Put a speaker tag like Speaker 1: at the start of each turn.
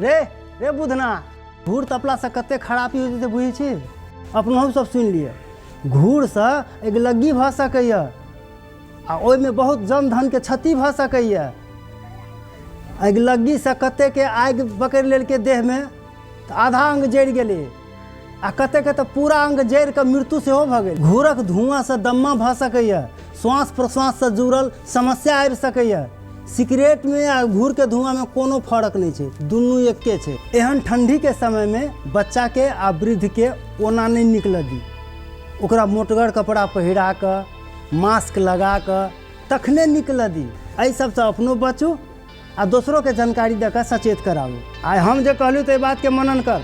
Speaker 1: रे रे बुधना, घूर तपलासँ कते खरापी होइ छै से बुझै छी? अपनहु सब सुनि लिअ। घूरसँ अगिलग्गी भऽ सकैए आ ओहिमे बहुत जन धनके क्षति भऽ सकैए। अगिलग्गीसँ कतेकके आगि पकड़ि लेलकै देहमे तऽ आधा अङ्ग जरि गेलै आ कतेकके तऽ पूरा अङ्ग जरि कऽ मृत्यु सेहो भऽ गेल। घूरक धुआँसँ दम्मा भऽ सकैए, श्वास प्रश्वाससँ जुड़ल समस्या आबि सकैए। सिगरेटमे आ घूरके धुआँमे कोनो फर्क नहि छै, दुनू एक्के छै। एहन ठण्डीके समयमे बच्चाके आ वृद्धके ओना नहि निकलऽ दी। ओकरा मोटगर कपड़ा पहिरा कऽ, मास्क लगा कऽ तखने निकलऽ दी। एहि सबसँ अपनो बचू आ दोसरोके जानकारी दऽ कऽ सचेत कराबू। आइ हम जे कहलहुँ ताहि बातके मनन कर।